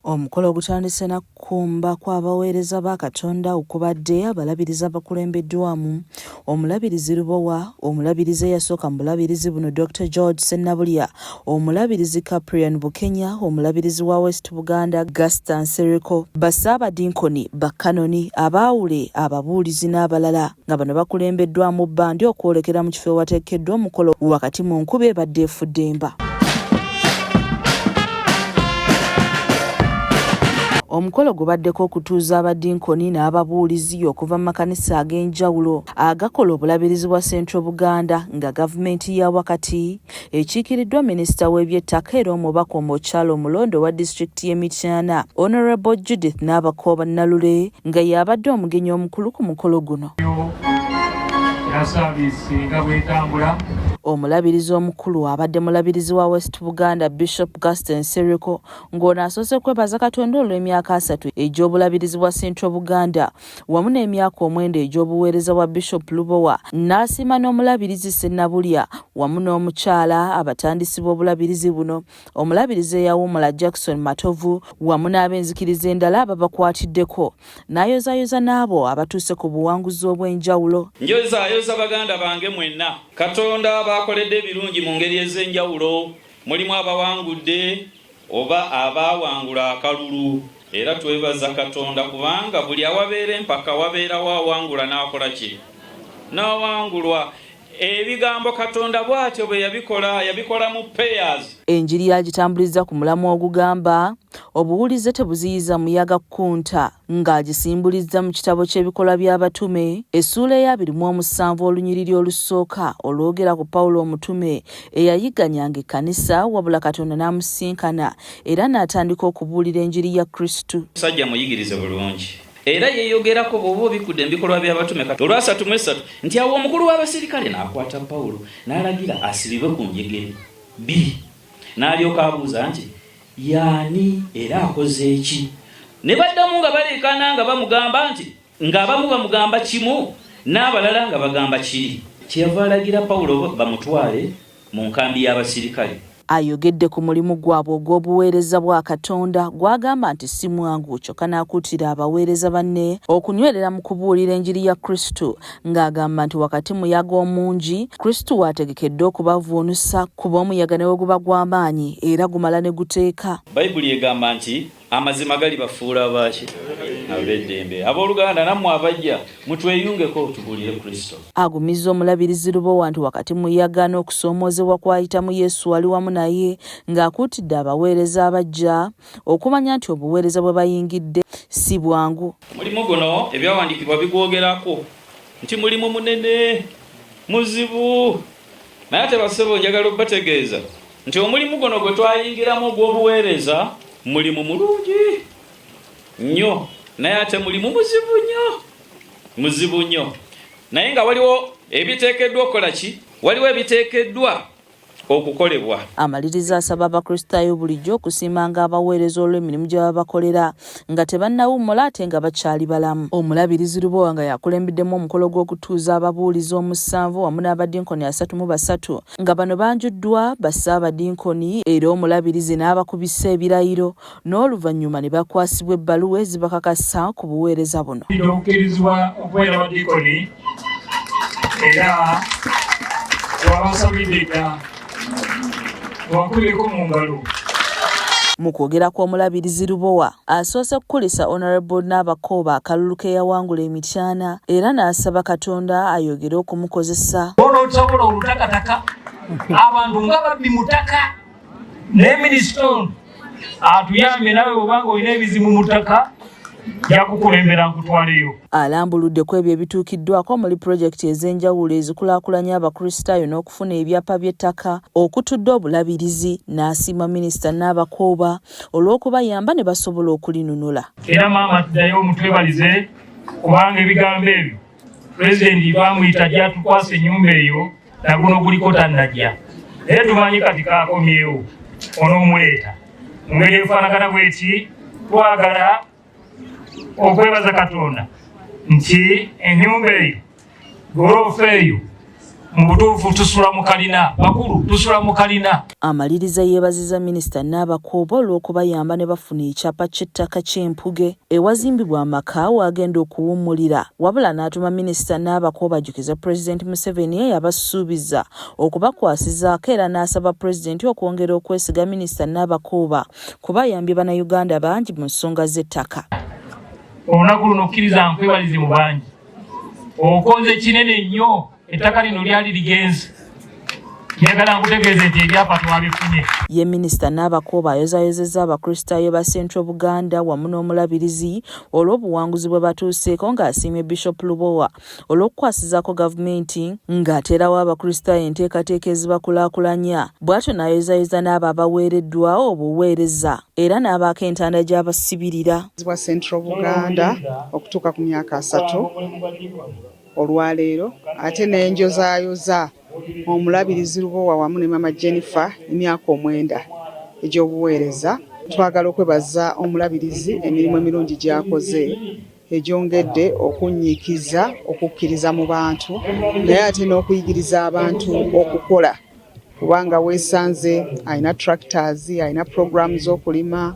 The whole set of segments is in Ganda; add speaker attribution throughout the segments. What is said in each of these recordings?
Speaker 1: Omukolo ogutandise na kukumba kw'abaweereza ba Katonda okubadde abalabirizi abakulembeddwamu Omulabirizi Lubowa, Omulabirizi eyasooka mu bulabirizi buno Dokita George Ssennabulya, Omulabirizi Caprian Bukenya, Omulabirizi wa West Buganda Gaster Nsereko, Bassaabadinkoni, Bakkanoni, Abaawule, ababuulizi n'abalala nga bano bakulembeddwamu bbandi okwolekera mu kifo ewateekeddwa omukolo wakati mu nkuba ebadde efudde emba. Omukolo gubaddeko okutuuza abadinkoni n'ababuulizi okuva mu makanisa ag'enjawulo agakola obulabirizi bwa Central Buganda nga gavumenti ya wakati ekiikiriddwa minisita w'ebyettaka era omubaka omukyala omulonde owa disitulikiti y'e Mityana Honorable Judith Nabakooba Nalule nga y'abadde omugenyi omukulu ku mukolo guno. Omulabirizi omukulu abadde mulabirizi wa West Buganda Bishop Gaston Nsereko ng'ono asoose kwebaza Katonda olw'emyaka 30 egy'obulabirizi bwa Central Buganda wamu n'emyaka 9 egy'obuweereza bwa Bishop Lubowa n'asiima n'omulabirizi Ssennabulya wamu n'omukyala abatandisi b'obulabirizi buno omulabirizi eyawummula Jackson Matovu wamu n'ab'enzikiriza endala ababakwatiddeko n'ayozaayoza n'abo abatuuse ku buwanguzi obw'enjawulo.
Speaker 2: Njozaayoza baganda bange mwenna Katonda baakoledde ebirungi mu ngeri ez'enjawulo. Mulimu abawangudde oba abaawangula akalulu era twebaza Katonda kubanga buli awabeera empaka wabeerawo awangula n'akola ki? N'awangulwa. Ebigambo Katonda bw'atyo bwe yabikola, yabikola mu pairs.
Speaker 1: Enjiri agitambulizza ku mulamwa ogugamba obuwulize tebuziyiza muyaga kukunta ng'agisimbulizza mu kitabo ky'ebikolwa by'abatume essuula ey'abiri mu omusanvu olunyiriri olusooka olwogera ku Pawulo omutume eyayigganyanga ekkanisa wabula Katonda n'amusisinkana era n'atandika okubuulira enjiri ya Kristo.
Speaker 2: Musajja muyigirize bulungi era yeeyogerako bw'oba obikudde mu bikolwa by'abatume kati olwasatu mu esatu nti awo omukulu w'abaserikale n'akwata Pawulo n'alagira asibibwe ku njegere bbiri n'alyoka abuuza nti Y'ani era akoze ki? Ne baddamu nga baleekaana nga bamugamba nti, ng'abamu bamugamba kimu n'abalala nga bagamba kiri. Kyeyava alagira Pawulo bamutwale mu nkambi y'abasirikale.
Speaker 1: Ayogedde ku mulimu gwabwe ogw'obuweereza bwa Katonda gw'agamba nti si mwangu kyokka n'akuutira abaweereza banne okunywerera mu kubuulira enjiri ya Kristo ng'agamba nti wakati muyaga omungi Kristo waategekedde okubavuunusa kuba omuyaga ne bwe guba gwa maanyi era gumala ne guteeka.
Speaker 2: Bayibuli egamba nti amazima galibafuula abaaki? Ab'eddembe. Abooluganda nammwe abajja mutweyungeko tubuulire Kristo.
Speaker 1: Agumizza Omulabirizi Lubowa nti wakati muyaga n'okusoomoozebwa kw'ayitamu Yesu ali wamu naye ng'akuutidde abaweereza abaggya okumanya nti obuweereza bwe bayingidde si bwangu.
Speaker 2: Omulimu guno ebyawandiikibwa bigwogerako nti mulimu munene, muzibu. Naye ate bassebo njagala obategeeza nti omulimu guno gwe twayingiramu ogw'obuweereza mulimu mulungi nnyo, naye ate mulimu muzibu nnyo, muzibu nnyo. Naye nga waliwo ebiteekeddwa okukola ki? Waliwo ebiteekeddwa okukolebwa.
Speaker 1: Amaliriza asaba Abakristaayo bulijjo okusiimanga abaweereza olw'emirimu gye babakolera nga tebannawummula ate nga bakyali balamu. Omulabirizi Lubowa nga y'akulembeddemu omukolo gw'okutuuza ababuulizi omusanvu wamu n'abadinkoni 33 nga bano banjuddwa Bassaabadinkoni era omulabirizi n'abakubisa ebirayiro n'oluvannyuma ne bakwasibwa ebbaluwa ezibakakasa ku buweereza buno.
Speaker 3: Okukkirizibwa okubeera abadiikoni era wabasabidde dda wakubireko mu ngalo.
Speaker 1: Mu kwogera kw'omulabirizi Lubowa asoose kukulisa Honorable Nabakooba akalulu ke yawangula e Mityana era n'asaba Katonda ayogere okumukozesa.
Speaker 3: Onosobola olutakataka abantu nga babbi mutaka naye minisita ono atuyambye nawe obanga olina ebizibu mu ttaka jakukulembera nkutwaleyo.
Speaker 1: Alambuludde ku ebyo ebituukiddwako omuli pulojekiti ez'enjawulo ezikulaakulanya Abakristaayo n'okufuna ebyapa by'ettaka okutudde obulabirizi n'asiima minisita Nabakooba olw'okubayamba ne basobola okulinunula.
Speaker 3: Era maama tuddayo omutwebalize kubanga ebigambo ebyo pulezidenti bamuyita gyatukwasa ennyumba eyo naguno guliko tannajja naye tumanyi kati kakomyewo onoomuleeta mu ngeri efaanagana bweti. Twagala okwebaza Katonda nti ennyumba eyo, goloofa eyo Mu butuufu tusula mu kalina, bakulu, tusula mu kalina.
Speaker 1: Amaliriza yeebaziza Minisita Nabakooba olw'okubayamba ne bafuna ekyapa ky'ettaka ky'Empuge ewazimbibwa amaka w'agenda okuwummulira, wabula n'atuma Minisita Nabakooba ajjukize Pulezidenti Museveni eyabasuubiza okubakwasizaako era n'asaba Pulezidenti okwongera okwesiga Minisita Nabakooba kuba ayambye Bannayuganda bangi mu nsonga z'ettaka.
Speaker 3: Olunaku luno okkiriza nkwebalize mu bangi, okoze kinene nnyo. Ettaka lino lyali ligenze, njagala nkutegeeze nti ebyapa twabifunye.
Speaker 1: Ye Minisita Nabakooba ayozaayozezza Abakristaayo ba Central Buganda wamu n'Omulabirizi olw'obuwanguzi bwe batuuseeko, ng'asiimye Bishop Lubowa olw'okukwasizaako gavumenti ng'ateerawo Abakristaayo enteekateeka ezibakulaakulanya, bw'atyo n'ayozayoza n'abo abaweereddwa obuweereza era n'abaako entanda gy'abasibirira.
Speaker 4: Bwa Central Buganda okutuuka ku myaka 30 olwaleero, ate n'enjozaayoza Omulabirizi Lubowa wamu ne Mama Jennifer emyaka 9 egy'obuweereza. Twagala okwebaza Omulabirizi emirimu emirungi gy'akoze egyongedde okunnyikiza okukkiriza mu bantu, naye ate n'okuyigiriza abantu okukola, kubanga weesanze alina tractors, alina program z'okulima,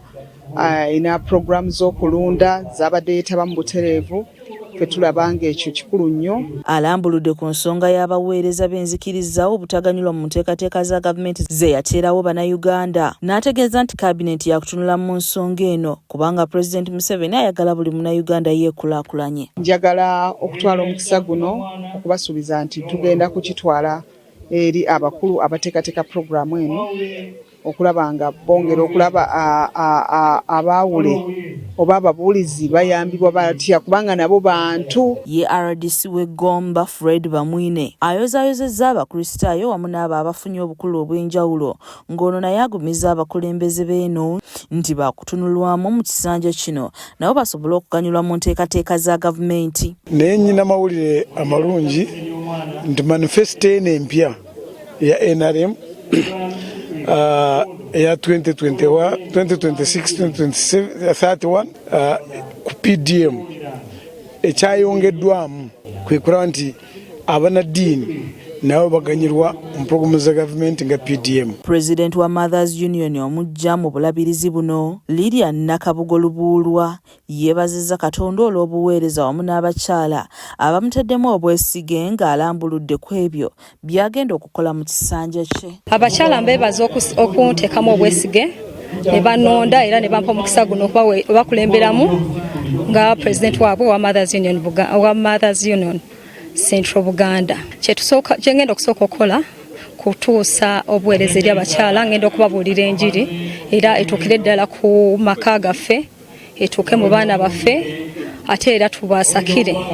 Speaker 4: alina program z'okulunda z'abadde yeetaba mu butereevu. Ffe tulaba ng'ekyo kikulu nnyo.
Speaker 1: Alambuludde ku nsonga y'abaweereza b'enzikiriza obutaganyulwa mu nteekateeka za gavumenti ze yateerawo Bannayuganda, n'ategeeza nti kabineeti yakutunula mu nsonga eno kubanga Pulezidenti Museveni ayagala buli Munnayuganda yeekulaakulanye.
Speaker 4: Njagala okutwala omukisa guno okubasuubiza nti tugenda kukitwala eri abakulu abateekateeka puroguramu eno okulaba nga bongera okulaba abaawule oba ababuulizi bayambibwa batya, kubanga nabo bantu.
Speaker 1: Ye RDC w'e Gomba, Fred Bamwine, ayozaayozezza Abakristaayo wamu n'abo abafunye obukulu obw'enjawulo, ng'ono naye agumiza abakulembeze b'eno nti baakutunulwamu mu kisanja kino nabo basobole okuganyulwa mu nteekateeka za gavumenti.
Speaker 5: Naye nyina mawulire amalungi nti manifesito eno empya eya NRM eya 2026 2031 ku PDM, ekyayongeddwamu kwe kulaba nti abanaddiini nabo baganyirwa mu puroguramu za gavumenti nga PDM.
Speaker 1: Pulezidenti wa Mothers Union omujja mu bulabirizi buno, Lilian Nakabugo Lubuulwa, yeebazizza Katonda olw'obuweereza wamu n'abakyala abamuteddemu obwesige, ng'alambuludde ku ebyo by'agenda okukola mu kisanja kye.
Speaker 6: Abakyala mbeebaza okunteekamu obwesige ne banonda era ne bampa omukisa guno okubakulemberamu nga pulezidenti waabwe wa Mothers Union Central Buganda. Kyengenda okusooka okukola kutuusa obuweereza eri abakyala. Ngenda okubabuulira enjiri era etuukire ddala ku maka gaffe, etuuke mu baana baffe, ate era tubasakire.